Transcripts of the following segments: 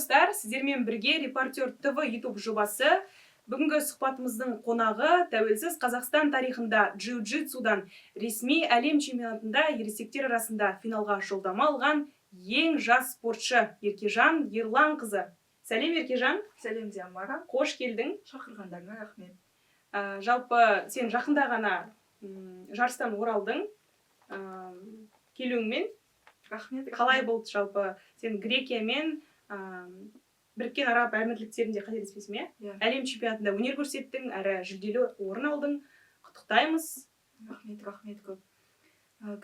Достар! Сіздермен бірге «Репортер ТВ» YouTube жобасы. Бүгінгі сұхбатымыздың қонағы – тәуелсіз Қазақстан тарихында джиу джитсудан ресми әлем чемпионатында ересектер арасында финалға жолдама алған ең жас спортшы Еркежан Ерланқызы. Сәлем, Еркежан! Сәлем, Диамара! Қош келдің! Шақырғандарыңа рахмет. Жалпы сен жақында ғана жарыстан оралдың. Келуіңмен! Рахмет. Қалай болды жалпы? Сен Грекия мен Біріккен Араб Әмірліктерінде, қателеспесем, иә? Иә. Әлем чемпионатында өнер көрсеттің әрі жүлделі орын алдың. Құттықтаймыз! Рахмет, рахмет көп.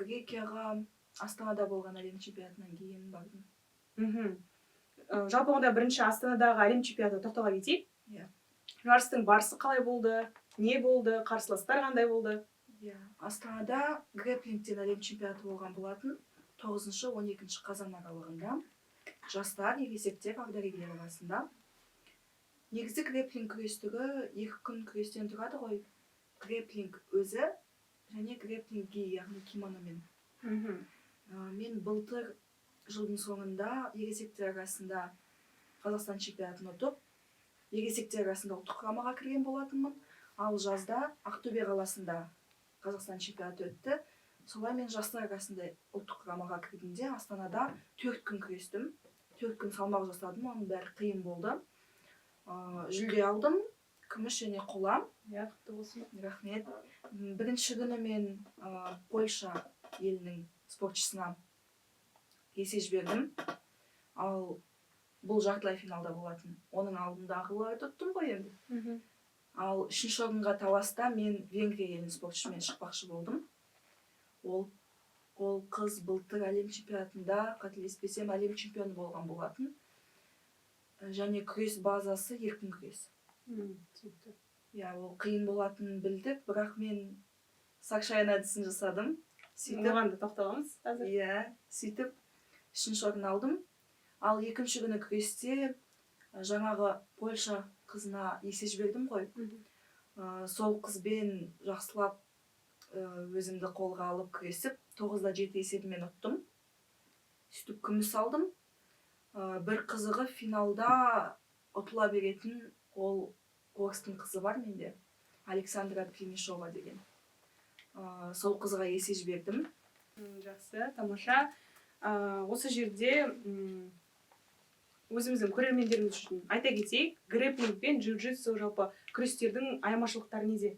Грекияға Астанада болған әлем чемпионатынан кейін бардым. Жалпы онда бірінші Астанадағы әлем чемпионатына тоқтала кетейік. Иә. Жарыстың барысы қалай болды, не болды, қарсыластар қандай болды? Иә, Астанада грэпплингтен әлем чемпионаты болған болатын 9-12 қазан аралығында, жастар, ересектер, ардагерлер арасында. Негізі грэпплинг күрес түрі 2 күн күрестен тұрады ғой: грэпплинг өзі және грэпплинг ги, яғни кимономен. Мен былтыр жылдың соңында ересектер арасында Қазақстан чемпионатын ұтып, ересектер арасында ұлттық құрамаға кірген болатынмын. Ал жазда Ақтөбе қаласында Қазақстан чемпионаты өтті. Солай мен жастар арасында ұлттық құрамаға кірдім де, Астанада 4 күн күрестім, 4 күн салмақ жасадым. Оның бәрі қиын болды. Жүлде алдым: күміс және қола. Иә, құтты болсын! Рахмет. Бірінші күні мен Польша елінің спортшысына есе жібердім. Ал бұл жартылай финалда болатын, оның алдындағыларды ұттым ғой енді. Ал үшінші орынға таласта мен Венгрия елінің спортшысымен шықпақшы болдым. Ол қыз былтыр әлем чемпионатында, қателеспесем, әлем чемпионы болған болатын. Және күрес базасы еркін күрес. Түсінікті. Иә, ол қиын болатынын білдік, бірақ мен сакшаян әдісін жасадым. Сөйтіп Оған да тоқталамыз қазір. Иә, сөйтіп үшінші орын алдым. Ал екінші күні күресте жаңағы Польша қызына есе жібердім ғой. Сол қызбен жақсылап өзімді қолға алып күресіп, 9-7 есебімен ұттым. Сөйтіп күміс алдым. Бір қызығы, финалда ұтыла беретін ол орыстың қызы бар менде, Александра Племешова деген. Сол қызға есе жібердім. Жақсы, тамаша. Осы жерде өзіміздің көрермендеріміз үшін айта кетейік: грэпплинг пен джиу джитсу, жалпы күрестердің айырмашылықтары неде?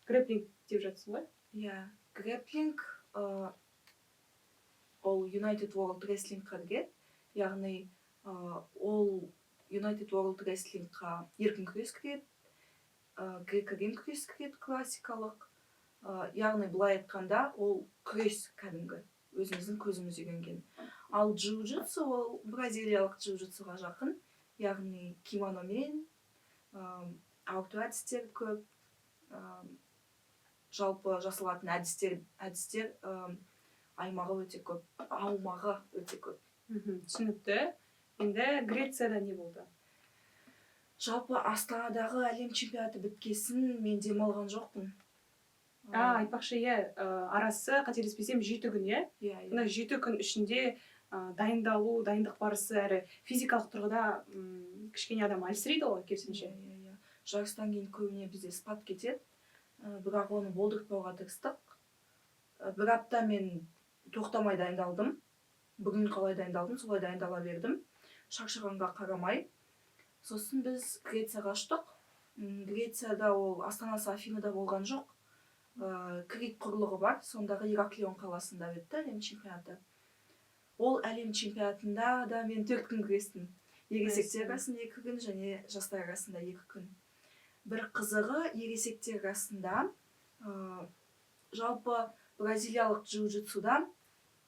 Грэпплинг деп жатсың ғой? Иә, грэпплинг ол United World Wrestling-қа кіреді, яғни ол United World Wrestling-қа еркін күрес кіреді, грек рим күрес кіреді, классикалық. Яғни былай айтқанда, ол күрес кәдімгі өзіміздің көзіміз үйренген. Ал джиу джитсу ол бразилиялық джиу джитсуға жақын, яғни кимономен, ауырту әдістері көп, жалпы жасалатын әдістер аймағы өте көп, аумағы өте көп. Түсінікті. Енді Грецияда не болды? Жалпы Астанадағы әлем чемпионаты біткесін мен демалған жоқпын. А, айтпақшы, иә, арасы, қателеспесем, 7 күн, иә? Иә. Мына 7 күн ішінде дайындалу, дайындық барысы әрі физикалық тұрғыда кішкене адам әлсірейді ғой, керісінше. Иә, жарыстан кейін көбіне бізде спад кетеді. Бірақ оны болдыртпауға тырыстық. Бір апта мен тоқтамай дайындалдым. Бүгін қалай дайындалдым, солай дайындала бердім, шаршағанға қарамай. Сосын біз Грецияға ұштық. Грецияда ол астанасы Афинада болған жоқ, Крит құрлығы бар, сондағы Ираклион қаласында өтті әлем чемпионаты. Ол әлем чемпионатында да мен 4 күн күрестім: ересектер арасында 2 күн және жастар арасында 2 күн. Бір қызығы, ересектер арасында жалпы бразилиялық джиу джитсуда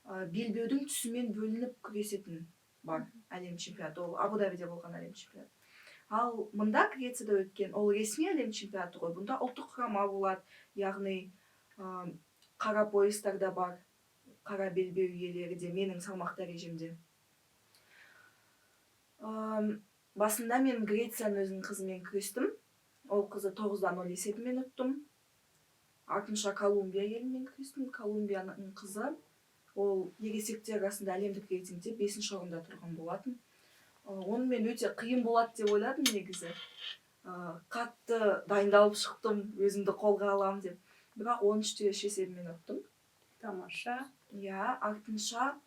белбеудің түсімен бөлініп күресетін бар әлем чемпионаты. Ол Абу Дабиде болған әлем чемпионаты. Ал мында, Грецияда өткен, ол ресми әлем чемпионаты ғой, бұнда ұлттық құрама болады, яғни қара поястар да бар, қара белбеу иелері де менің салмақ дәрежемде. Басында мен Грецияның өзінің қызымен күрестім. Ол қызы 9-0 есебімен ұттым. Артынша Колумбия елімен күрестім. Колумбияның қызы ол ересектер арасында әлемдік рейтингте бесінші орында тұрған болатын. Онымен өте қиын болады деп ойладым негізі. Қатты дайындалып шықтым, өзімді қолға аламын деп. Бірақ 13:3 есебімен ұттым. Тамаша. Иә, артынша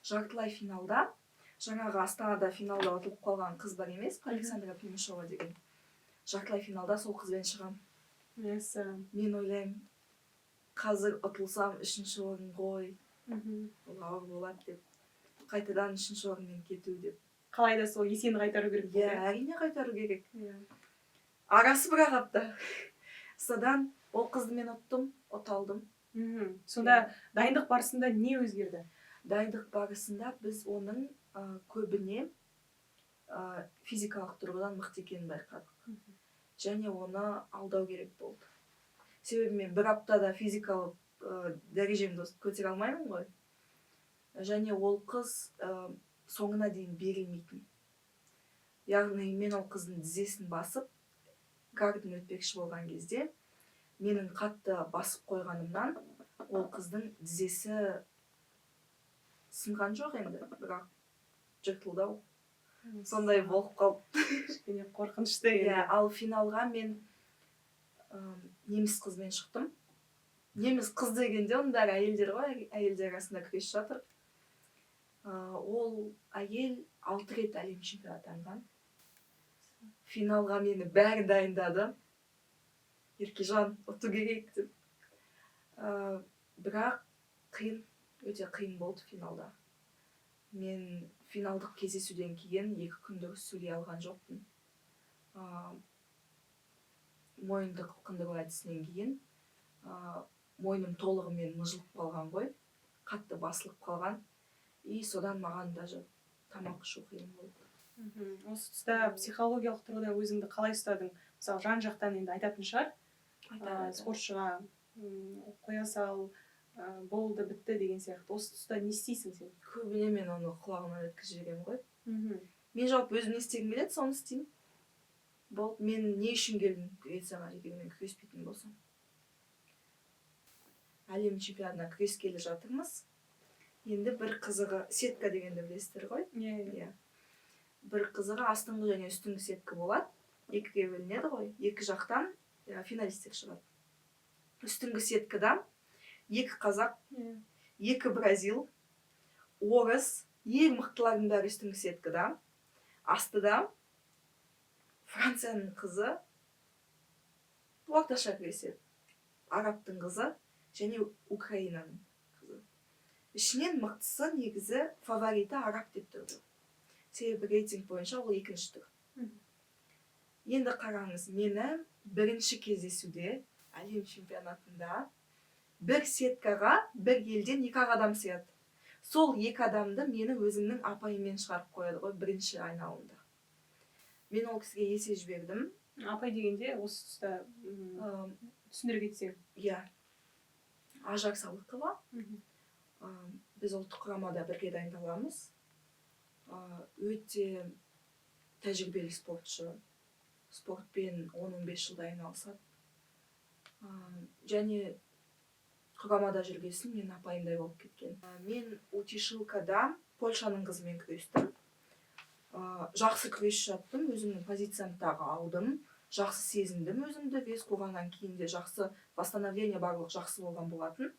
жартылай финалда жаңағы Астанада финалда ұтылып қалған қыз бар емес пе, Александра Племешова деген. Жартылай финалда сол қызбен шығамын. Мәссаған. Мен ойлаймын, қазір ұтылсам, үшінші орын ғой, ол ауыр болады деп, қайтадан үшінші орынмен кету деп. Қалай да сол есені қайтару керек болды. Иә, әрине, қайтару керек. Иә. Арасы бір ақ апта. Содан ол қызды мен ұттым, ұта алдым. Сонда дайындық барысында не өзгерді? Дайындық барысында біз оның көбіне физикалық тұрғыдан мықты екенін байқадық және оны алдау керек болды, себебі мен бір аптада физикалық дәрежемді көтере алмаймын ғой. Және ол қыз соңына дейін берілмейтін, яғни мен ол қыздың тізесін басып, гардын өтпекші болған кезде, менің қатты басып қойғанымнан ол қыздың тізесі сынған жоқ енді, бірақ жыртылды ау, сондай болып қалды. Кішкене қорқынышты енді. Иә, ал финалға мен неміс қызбен шықтым. Неміс қыз дегенде, оның бәрі әйелдер ғой, әйелдер арасында күресіп жатыр. Ол әйел алты рет әлем чемпионы атанған. Финалға мені бәрі дайындады, «Еркежан, ұту керек» деп. Бірақ қиын, өте қиын болды финалда. Мен финалдық кездесуден кейін 2 күн дұрыс сөйлей алған жоқпын. Мойынды қылқындыру әдісінен кейін мойным толығымен мыжылып қалған ғой, қатты басылып қалған, и содан маған даже тамақ ішу қиын болды. Осы тұста психологиялық тұрғыдан өзіңді қалай ұстадың? Мысалы, жан жақтан енді айтатын шығар, Айтады. Спортшыға қоя сал, болды, бітті деген сияқты. Осы тұста не істейсің сен? Көбіне мен оны құлағымнан өткізіп жіберемін ғой. Мен жалпы өзім не істегім келеді, соны істеймін, болды. Мен не үшін келдім Грецияға, егер мен күреспейтін болсам? Әлем чемпионатына күрескелі жатырмыз. Енді бір қызығы, сетка дегенді білесіздер ғой? Иә. Иә, бір қызығы, астыңғы және үстіңгі сетка болады, екіге бөлінеді ғой, екі жақтан финалистер шығады. Үстіңгі сеткада екі қазақ, екі бразил, орыс, ең мықтылардың бәрі үстіңгі сеткада. Астыда Францияның қызы, орташа күреседі, арабтың қызы және Украинаның қызы. Ішінен мықтысы, негізі фавориті араб деп тұрды, себебі рейтинг бойынша ол екінші тұр. Енді қараңыз, мені бірінші кездесуде әлем чемпионатында бір сеткаға бір елден екі ақ адам сыяды. Сол екі адамды мені өзімнің апайыммен шығарып қояды ғой бірінші айналымда. Мен ол кісіге есе жібердім. Апай дегенде, осы тұста түсіндіре кетсең. Иә, Ажар Салықова. Біз ұлттық құрамада бірге дайындаламыз. Өте тәжірибелі спортшы, спортпен 10-15 жылдай айналысады. Және құрамада жүргесін мен апайымдай болып кеткен. Мен утешилкада Польшаның қызымен күрестім. Жақсы күресіп жаттым, өзімнің позициямды тағы алдым, жақсы сезіндім өзімді. Вес қуғаннан кейін де жақсы восстановление, барлық жақсы болған болатын.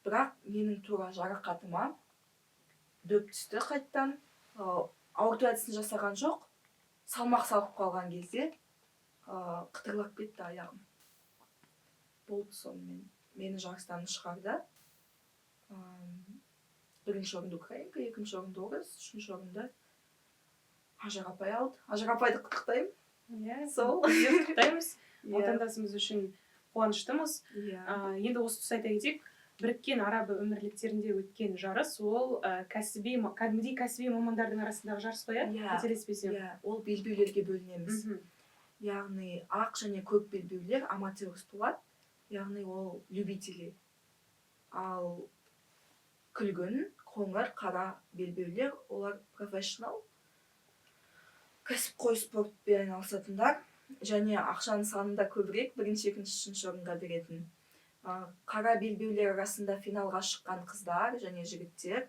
Бірақ менің тура жарақатыма дөп түсті қайттан. Ауырту әдісін жасаған жоқ, салмақ салып қалған кезде қытырлап кетті аяғым, болды. Сонымен мені жарыстан шығарды. Бірінші орынды украинка, екінші орынды орыс, үшінші орынды Ажар апай алды. Ажар апайды құттықтаймын. Иә. Сол. Біз де құттықтаймыз. Иә. Отандасымыз үшін қуаныштымыз. Иә. Енді осы тұста айта кетейік, Біріккен Араб Әмірліктерінде өткен жарыс ол кәсіби, кәдімгідей кәсіби мамандардың арасындағы жарыс қой, иә? Иә. Қателеспесем. Иә, ол белбеулерге бөлінеміз. Яғни ақ және көк белбеулер аматер болады, яғни ол любители, ал күлгін, қоңыр, қара белбеулер олар профессионал, кәсіпқой спортпен айналысатындар және ақшаның саны да көбірек бірінші, екінші, үшінші орынға беретін. Қара белбеулер арасында финалға шыққан қыздар және жігіттер,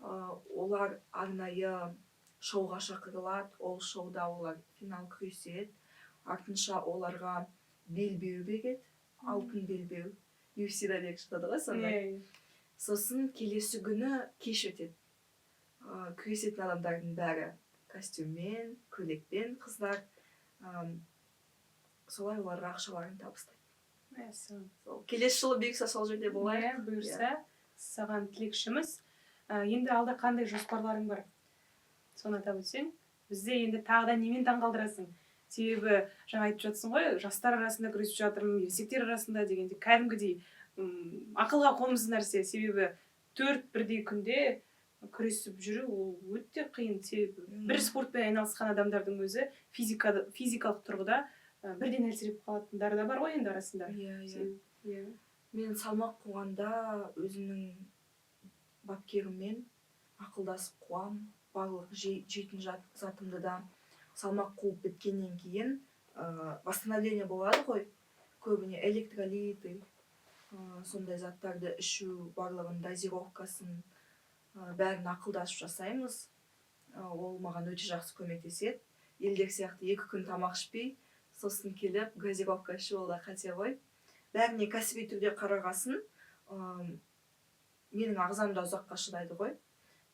олар арнайы Шоуға шақырылады. Ол шоуда олар финал күреседі. Артынша оларға белбеу береді, алтын белбеу, UFC-да беріп жатады ғой сондай. Сосын келесі күні кеш өтеді. Күресетін адамдардың бәрі костюммен, көйлекпен, қыздар. Солай оларға ақшаларын табыстайды. Сол келесі жылы бұйырса, сол жерде болайық. Иә, бұйырса, саған тілекшіміз. Енді алда қандай жоспарларың бар, соны атап өтсең. Бізде енді тағы да немен таңғалдырасың? Себебі жаңа айтып жатсың ғой, жастар арасында күресіп жатырмын, ересектер арасында дегенде кәдімгідей ақылға қонымсыз нәрсе. Себебі төрт бірдей күнде күресіп жүру ол өте қиын. Себебі бір спортпен айналысқан адамдардың өзі физикалық тұрғыда бірден әлсіреп қалатындары да бар ғой енді арасында. Иә. Иә. Мен салмақ қуғанда өзімнің бапкеріммен ақылдасып қуам. Барлық жейтін затымды да салмақ қуып біткеннен кейін восстановление болады ғой, көбіне электролиты, сондай заттарды ішу, барлығын дозировкасын, бәрін ақылдасып жасаймыз. Ол маған өте жақсы көмектеседі. Елдер сияқты 2 күн тамақ ішпей, сосын келіп газировка ішу, ол да қате ғой. Бәріне кәсіби түрде қарағасын, менің ағзам да ұзаққа шыдайды ғой.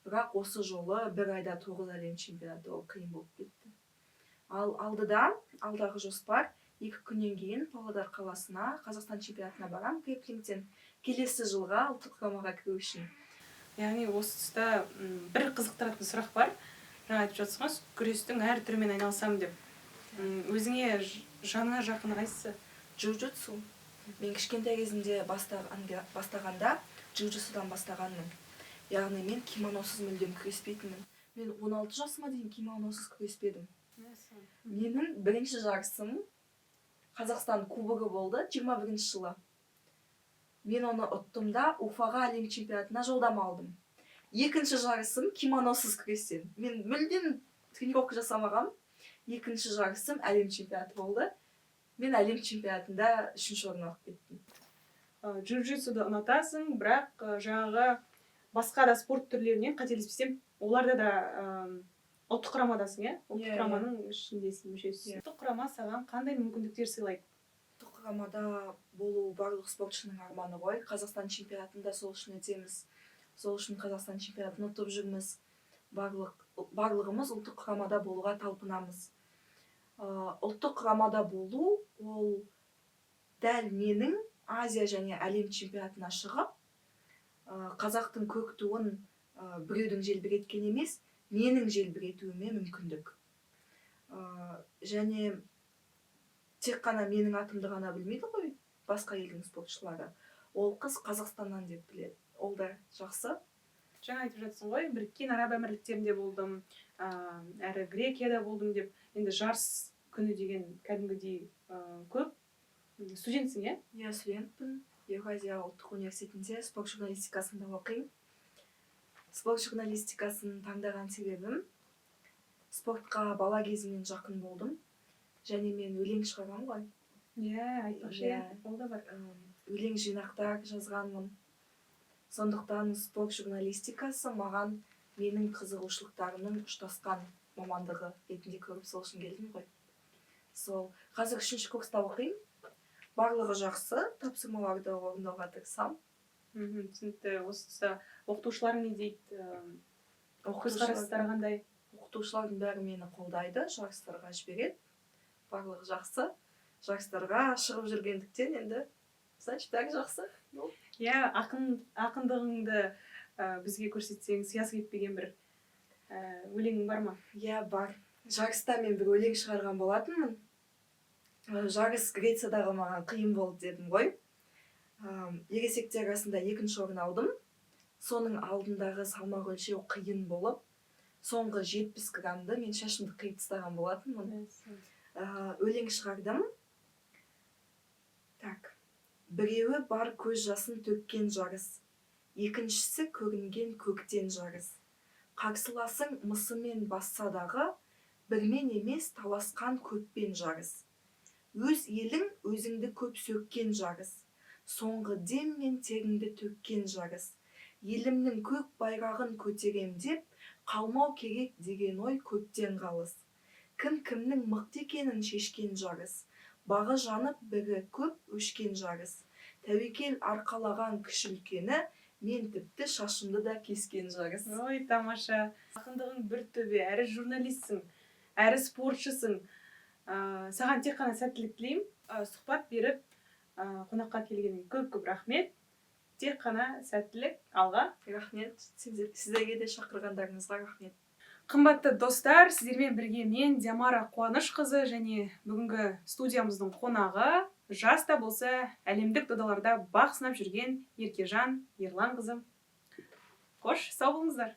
Бірақ осы жолы бір айда тоғыз әлем чемпионаты, ол қиын болып кетті. Ал алдыда, алдағы жоспар: 2 күннен кейін Павлодар қаласына Қазақстан чемпионатына барамын грэпплингтен, келесі жылға ұлттық құрамаға кіру үшін. Яғни осы тұста бір қызықтыратын сұрақ бар. Жаңа айтып жатсың ғой, күрестің әр түрімен айналысамын деп. Өзіңе жаныңа жақыны қайсысы? Джиу джитсу. Мен кішкентай кезімде бастағанда джиу джитсудан бастағанмын. Яғни мен кимоносыз мүлдем күреспейтінмін. Мен 16 жасыма дейін кимоносыз күреспедім. Менің бірінші жарысым Қазақстан кубогы болды 21 жылы. Мен оны ұттым да, Уфаға әлем чемпионатына жолдама алдым. Екінші жарысым кимоносыз күрестен. Мен мүлдем тренировка жасамағам. Екінші жарысым әлем чемпионаты болды. Мен әлем чемпионатында үшінші орын алып кеттім. Джиу джитсуды ұнатасың, бірақ жаңағы басқа да спорт түрлерінен, қателеспесем, оларда да ұлттық құрамадасың, иә? Ұлттық Иә. құраманың ішіндесің, мүшесісің. Иә. Ұлттық құрама саған қандай мүмкіндіктер сыйлайды? Ұлттық құрамада болу барлық спортшының арманы ғой. Қазақстан чемпионатында сол үшін өтеміз, сол үшін Қазақстан чемпионатын ұтып жүрміз. Барлығымыз ұлттық құрамада болуға талпынамыз. Ұлттық құрамада болу ол дәл менің Азия және әлем чемпионатына шығып, қазақтың көк туын біреудің желбіреткен емес, менің желбіретуіме мүмкіндік. Және тек қана менің атымды ғана білмейді ғой басқа елдің спортшылары, ол қыз Қазақстаннан деп біледі, ол да жақсы. Жаңа айтып жатсың ғой, Біріккен Араб Әмірліктерінде болдым, әрі Грекияда болдым деп. Енді жарыс күні деген кәдімгідей көп. Студентсің, иә? Иә, студентпін. Еуразия ұлттық университетінде спорт журналистикасында оқимын. Спорт журналистикасын таңдаған себебім: спортқа бала кезімнен жақын болдым және мен өлең шығарамын ғой. Иә, айтпақшы, иә, Иә. ол да бар. Өлең жинақтар жазғанмын. Сондықтан спорт журналистикасы маған менің қызығушылықтарымның ұштасқан мамандығы ретінде көріп, сол үшін келдім ғой. Сол қазір үшінші курста оқимын. Барлығы жақсы, тапсырмаларды орындауға тырысамын. Түсінікті. Осы тұста оқытушыларың не дейді, көзқарастары қандай? Оқытушылардың бәрі мені қолдайды, жарыстарға жібереді. Барлығы жақсы. Жарыстарға шығып жүргендіктен, енді значит, бәрі жақсы. Иә, ақындығыңды бізге көрсетсең, сиясы кетпеген бір өлеңің бар ма? Иә, бар. Жарыста мен бір өлең шығарған болатынмын. Жарыс Грециядағы маған қиын болды дедім ғой. Ересектер арасында екінші орын алдым. Соның алдындағы салмақ өлшеу қиын болып, соңғы 70 граммды мен шашымды қиып тастаған болатынмын. Өлең шығардым. Так, біреуі бар көз жасын төккен жарыс, екіншісі көрінген көктен жарыс. Қарсыласың мысымен басса дағы, бірмен емес, таласқан көппен жарыс. Өз елің өзіңді көп сөккен жарыс, соңғы дем мен теріңді төккен жарыс. Елімнің көк байрағын көтерем деп. Қалмау керек деген ой көптен қалыс. Кім кімнің мықты екенін шешкен жарыс. Бағы жанып, бірі көп өшкен жарыс. Тәуекел арқалаған кіші үлкені, мен тіпті шашымды да кескен жарыс. Ой, тамаша! Ақындығың бір төбе, әрі журналистсің, әрі спортшысың. Саған тек қана сәттілік тілеймін. Сұхбат беріп, қонаққа келгеніңе көп көп рахмет. Тек қана сәттілік, алға! Рахмет сіздерге де, шақырғандарыңызға рахмет. Қымбатты достар, сіздермен бірге мен, Диамара Қуанышқызы, және бүгінгі студиямыздың қонағы, жас та болса әлемдік додаларда бақ сынап жүрген Еркежан Ерланқызы. Қош, сау болыңыздар!